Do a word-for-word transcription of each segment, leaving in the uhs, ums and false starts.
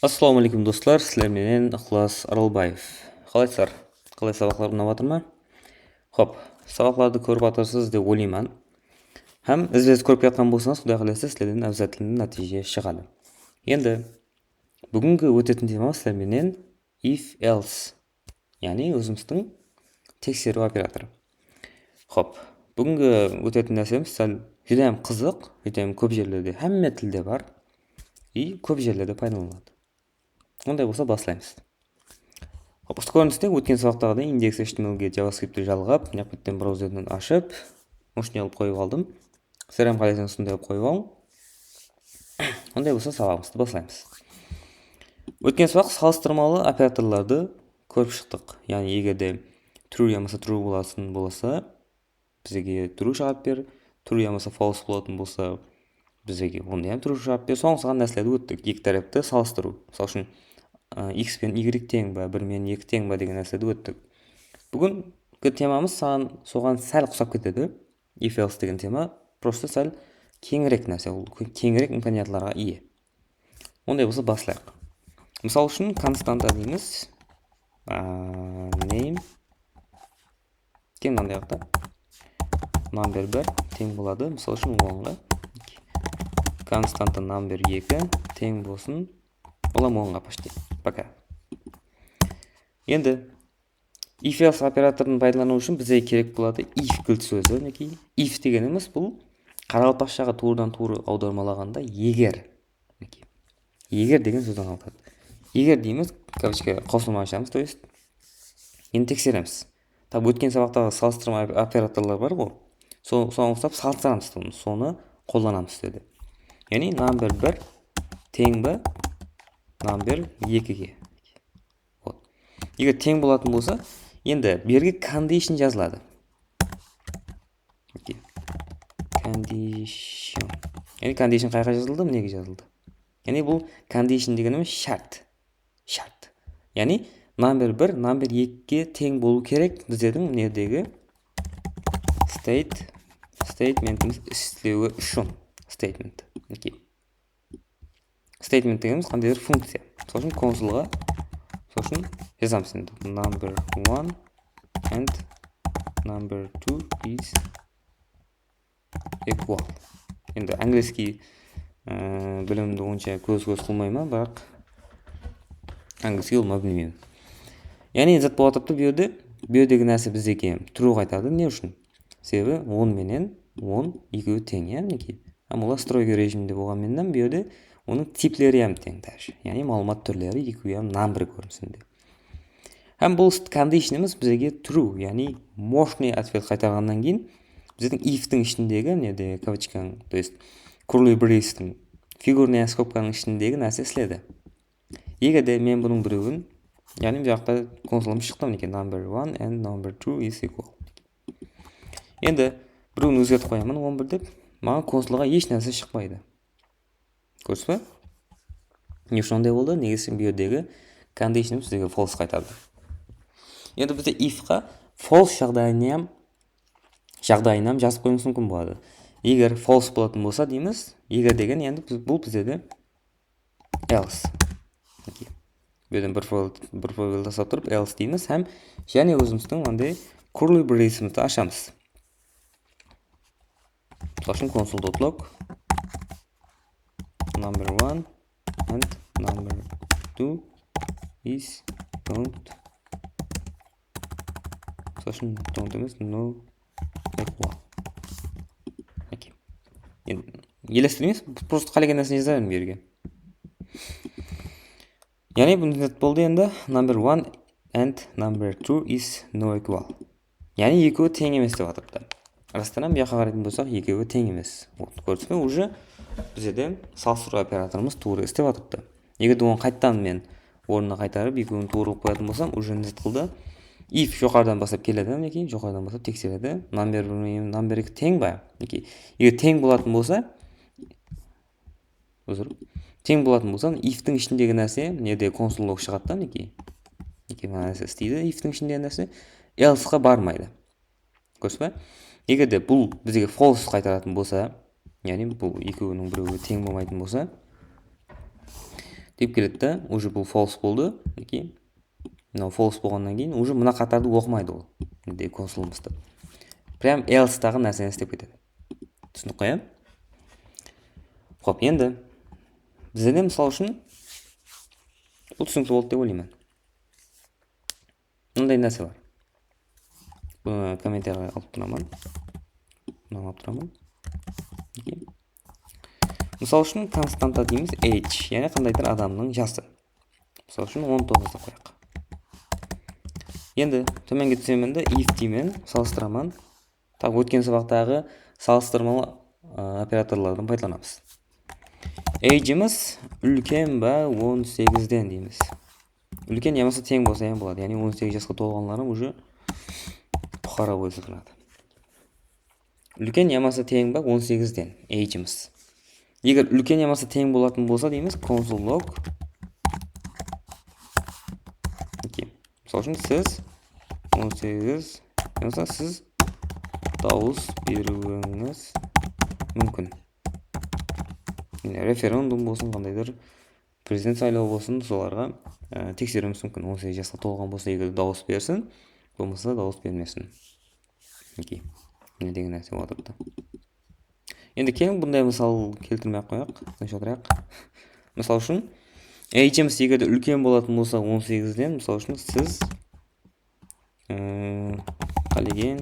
Assalamu aleykum, doslar, sizler menen Iqlas Aralbaev. Qalaysızlar? Qalay, sabaqlar unap atır ma? Xop, sabaqlardı kórip atırsız dep oylayman. Hám izbe-iz kórip kiyatqan bolsańız, Quday qálese, sizlerden ábzatlı nátiyje shıǵadı. Endi búgingi ótetin temamız sizler menen if else, yaǵnıy ózimizdiń tekseriw operatorı. Xop, búgingi ótetin nársemiz sál júdá hám qızıq, júdá hám kóp jerlerde, hámme tilde bar. I kóp jerlerde paydalanıladı. Onday bolsa, baslaymız. Xop, usı kóriniste ótken sabaqtaǵıday index H T M L ge JavaScriptti jalǵap, mına betten brauzerden ashıp, moshniy qılıp qoyıp aldım. Sizler hám qáleseń usınday qılıp qoyıp alıń. Onday bolsa, sabaǵımızdı baslaymız. Ótken sabaq salıstırmalı operatorlardı kórip shıqtıq. Yaǵnıy, eger de true yamasa true bolatın bolsa, bizge true shıǵarıp ber, true yamasa false bolatın bolsa, bizge onday hám true shıǵarıp ber. Soń saǵan nárselerdi óttik, eki tárepti salıstırıw. Mısal ushın, ı, x penen y teń ba, bir menen eki teń ba degen nárselerdi óttik. Búgingi temamız saǵan, soǵan sál qusap ketedi. If else degen tema prosta sál keńirek nárse, ol ke-, keńirek imkaniyatlarǵa iye. Onday bolsa, baslayıq. Mısal ushın, konstanta deymiz. A, name. Teń mınanday waqıtta. Number bir teń boladı, mısal ushın, onǵa. Konstanta number eki teń bolsın. Olam onǵa почти. Пока. Endi if else operatorın paydalanıw ushın bizge kerek boladı if gilt sózi, minekey. If degenimiz bul qaraqalpaqshaǵa tuwrıdan-tuwrı awdarmalaǵanda eger. Minekey. Eger degen sózden alınadı. Eger deymiz, kavычка qosılma ashamız, то есть. Endi tekseremiz. Tap ótken sabaqtaǵı salıstırma op-, operatorlar bar ǵoy. So-, soǵan uqsap salıstıramız, sonı, sonı qollanamız dedi. Yaǵnıy number bir teń be number ekige. Вот. Eger teń bolatın bolsa, endi bu jerge condition jazıladı. Okey. Condition. Yaǵnıy condition qayǵa jazıldı? Minege jazıldı. Yaǵnıy bul condition degenimiz shárt. Shárt. Yaǵnıy number bir number ekige teń bolıwı kerek bizlerdiń mınerdegi state, statementimiz islewi ushın. Statement. Okey. Statement degenimiz qandaydur funkciya. Mısal ushın, konsolǵa, mısal ushın, jazamız endi. Number one and number two is equal. Endi angliyskiy, e, bilimimdi onsha kóz-kóz qılmayman, biraq angliyskiy ulıwma bilmeymen. Yaǵnıy zat bolıp atırıptı bu jerde. Bu jerdegi nárse bizge true qaytardı. Ne ushın? Sebebi on menen on ekewi teń, ya, minekey. Hám olar stroygi rejimde bolǵan menen bu jerde onıń tipleri hám teń, даже. Yaǵnıy maǵlıwmat túrleri ekewi hám number kórinisinde. Hám bul st-, conditionımız bizge true, yaǵnıy мощный ответ qaytarǵannan keyin bizlerdiń if-tiń ishindegi, mına jerde kavычкаń, то есть curly brace-tiń, фигурная скобканың ishindegi nárse isledi. Eger de men bunıń birewin, yaǵnıy bu jaqta konsolımız shıqtı, minekey, number one and number two is equal. Endi birewin ózgertip qoyaman, on bir dep. Maǵan konsolǵa hesh nárse shıqpaydı. Kóresiz be? Ne ushın onday boldı? Nege deseń, bu jerdegi conditionımız bizge false qaytardı. Endi bizde if-qa false jaǵdayın hám, jaǵdayın hám jazıp qoyıwımız múmkin boladı. Eger false bolatın bolsa deymiz, eger degen, endi biz, bul bizde de else. Okey. Bu jerden bir probel, bir probel taslap turıp else deymiz hám jáne ózimizdiń mınday curly brace-imizdi ashamız. Mısal ushın, console.log number one and number two is don't. Mısal ushın, don't emes, no equal. Okey. Endi elestirmeymiz, prosta qálegen nárseni jaza beriń bu jerge. Yaǵnıy, bul zat boldı endi, number one and number two is no equal. Yaǵnıy, ekewi teń emes dep atırıptı. Rastan hám, bu jaqqa qaraytın bolsaq, ekewi teń emes. Вот, kórdińiz be, уже bizde salıstırıw operatorımız tuwrı islep atırıptı. Eger de onı qayttan men ornına qaytarıp, ekewin tuwrı qılıp qoyatın bolsam, уже ne zat qıldı? If joqarıdan baslap keledi, minekey, joqarıdan baslap tekseredi. Number bir menen number eki teń ba? Minekey. Eger teń bolatın bolsa, uzr, teń bolatın bolsa, if-tiń ishindegi nárse, mına jerde console log shıǵadı da, minekey. Minekey, mına nárse isleydi, if-tiń ishindegi nárse, else-qa barmaydı. Kóresiz be? Eger de bul bizge false qaytaratın bolsa, yaǵnıy bul ekewiniń birewi teń bolmaytın bolsa, dep keledi de, уже bul false boldı. Minekey. Mınaw false bolǵannan keyin уже mına qatardı oqımaydı ol. Mınday konsolımızdı. Прям else-taǵı nárseni islep ketedi. Túsinik ǵoy, ya? Xop, endi bizde de, mısal ushın, bul túsinikli boldı dep oylayman. Mınday nárse bar. Bunı kommentariyge alıp turaman. Bunı alıp turaman. Okey. Mısal ushın, konstanta deymiz age, yaǵnıy qandaydır adamnıń jası. Mısal ushın, on toǵız dep qoyaq. Endi tómenge túsemen de, if deymen, salıstıraman. Tak, ótken sabaqtaǵı salıstırmalı, ı, operatorlardan paydalanamız. Age'imiz úlken ba on segizden deymiz. Úlken yamasa teń bolsa hám boladı. Yaǵnıy on segiz jasqa tolǵanları уже puqara bolıp esaplanadı. Úlken yamasa teń ba on segizden age'imiz. Eger úlken yamasa teń bolatın bolsa deymiz, console log. Okey. Mısal ushın, siz on segiz yamasa siz dawıs beriwińiz múmkin. Mine, referendum bolsın, qandaydır prezident saylawı bolsın, solarǵa, e, tekseriwimiz múmkin. On segiz jasqa tolǵan bolsa, eger dawıs bersin, bolmasa dawıs bermesin. Okey. Mine degen nárse bolıp atırıptı. Endi keliń, bunday mısal keltirmey-aq qoyaq, tınısh otırayıq. Mısal ushın, age'imiz eger de úlken bolatın bolsa on segizden, mısal ushın, siz, e, qálegen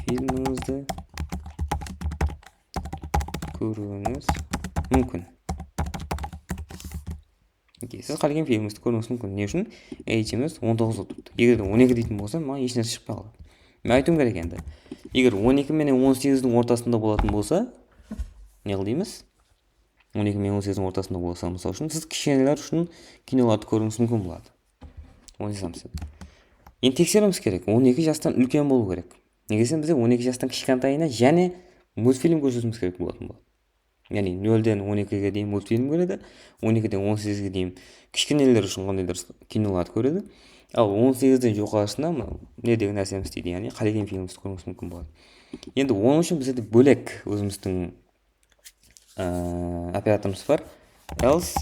filmińizdi kóriwińiz múmkin. Okey, siz qálegen filmińizdi kóriwińiz múmkin. Ne ushın? Age'imiz on toǵız bolıp turıptı. Eger de on eki deytin bolsa, maǵan hesh nárse shıqpay qaladı. Men aytıwım kerek endi. Eger on eki menen on segizdiń ortasında bolatın bolsa, ne qıl deymiz? On eki menen on segizdiń ortasında bolsa, mısal ushın, siz kishkeneler ushın kinolardı kóriwińiz múmkin boladı. Onı jazamız. Endi tekseriwimiz kerek. On eki jastan úlken bolıw kerek. Nege deseń, bizde on eki jastan kishkentayına jáne multfilm kórsetimiz kerek bolatın boladı. Yaǵnıy, nolden on ekige deyin multfilm kóredi, on ekiden on segizge deyin kishkeneler ushın qandaydır kinolardı kóredi. Al, on segizden joqarısına mına, ne degen nársemiz isteydi, yaǵnıy qálegen filmimizdi kóriwińiz múmkin boladı. Endi onıń ushın bizde bólek ózimizdiń, ıı, operatorımız bar. Else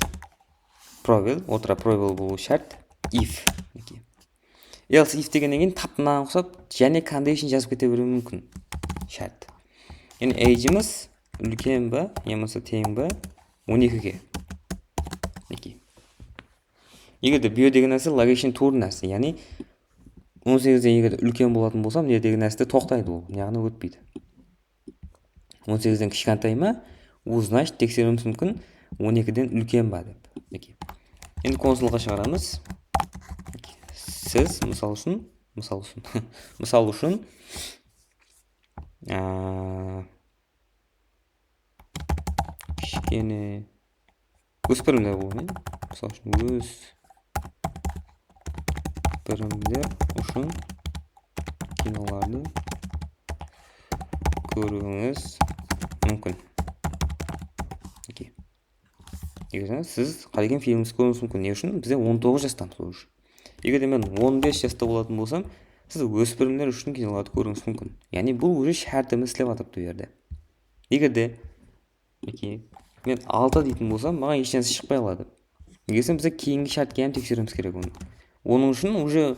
probel, otıra probel bolıwı shárt, if. Minekey. Else if degennen keyin tap mınaǵan uqsap, jáne condition jazıp kete beriwi múmkin. Shárt. Yaǵnıy, age'imiz úlken ba, yamasa teń ba on ekige. Minekey. Eger de bu degen nárse logichniy tuwrı nárse, yaǵnıy on segizden eger de úlken bolatın bolsa, mine degen nárse toqtaydı ol, yaǵnıy ótpeydi. On segizden kishkentay ma? Uznashit tekseriwimiz múmkin, on ekiden úlken ba dep. Okey. Endi konsolǵa shıǵaramız. Siz, mısal ushın, mısal ushın, mısal ushın, aa, kishkene óspirimler bolıwı men, mısal ushın, óspirimler ushın kinolardı kóriwińiz múmkin. Okey. Eger siz qálegen filmimiz kóriwińiz múmkin. Ne ushın? Bizde on toǵız jastan sol ushın. Eger de men on bes jasta bolatın bolsam, siz óspirimler ushın kinolardı kóriwińiz múmkin. Yaǵnıy, bul уже shártimiz islep atırıptı bu jerde. Eger de Okey. Men altı deytin bolsam, maǵan hesh nárse shıqpay qaladı. Nege deseń, bizge keyingi shártke hám tekseriwimiz kerek onı. Onıń ushın уже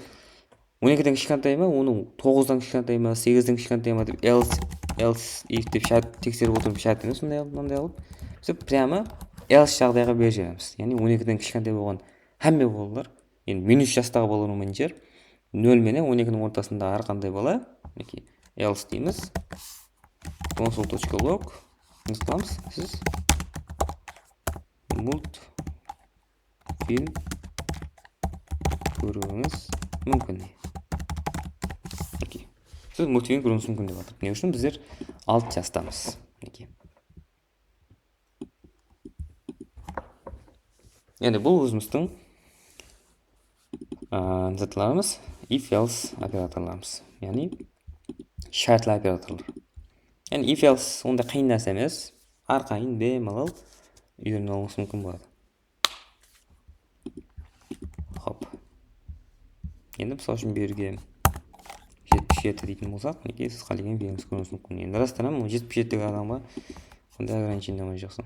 on ekiden kishkentay ma, onı toǵızdan kishkentay ma, segizden kishkentay ma dep else, else if dep shárt tekserip otırıp shárt emes, mınday alıp, mınday alıp. Biz прямо else jaǵdayǵa berip jiberemiz. Yaǵnıy on ekiden kishkentay bolǵan hámme balalar. Endi minus jastaǵı balalar bolmaytın shıǵar. Nol menen on ekiniń ortasında hár qanday bala. Minekey, else deymiz. Console.log. Ne qılamız? Siz multfilm kóriwińiz múmkin. Okey. Siz multfilm kóriwińiz múmkin dep atır. Ne ushın? Bizler altı jastamız. Minekey. Endi bul ózimizdiń, aa, zatlarımız, if else operatorlarımız. Yaǵnıy shártli operatorlar. Yaǵnıy if else onday qıyın nárse emes. Arqayın bemalol úyrenip alıwıńız múmkin boladı. Hop. Endi, mısal ushın, bu jerge jetpis jeti deytin bolsaq, minekey, siz qálegen filmimiz kóriwińiz múmkin. Endi, rastan hám, jetpis jeti adamǵa qanday ограничение qoyjaqsın?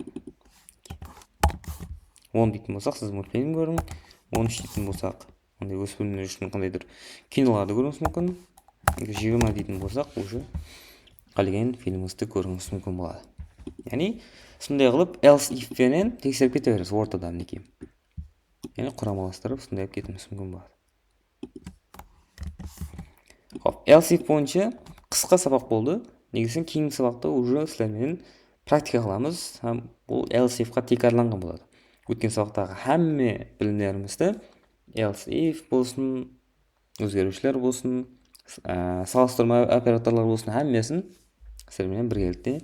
On deytin bolsaq, siz multfilm kóriń. On úsh deytin bolsaq, onday óspirimler ushın qandaydur kinolardı kóriwińiz múmkin. Jigirma deytin bolsaq, уже qálegen filmińizdi kóriwińiz múmkin boladı. Yaǵnıy, usınday qılıp else if penen tekserip kete beresiz ortada, minekey. Yaǵnıy, quramalastırıp usınday qılıp ketiwińiz múmkin boladı. Hop, else if boyınsha qısqa sabaq boldı. Negizinen keyingi sabaqta уже sizler menen praktika qılamız hám bul else if qa tiykarlanǵan boladı. Ótken sabaqtaǵı hámme bilimlerimizdi, else if bolsın, ózgeriwshiler bolsın, s-, á, salıstırma operatorlar bolsın, hámmesin sizler menen birgelikte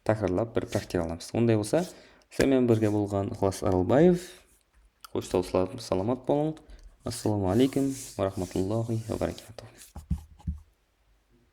tákirarlap bir praktika qılamız. Onday bolsa, sizler menen birge bolǵan Iqlas Aralbaev. Xosh sawsılar, salamat bolıń. Assalamu aleykum wa rahmatullahi wa barakatuh.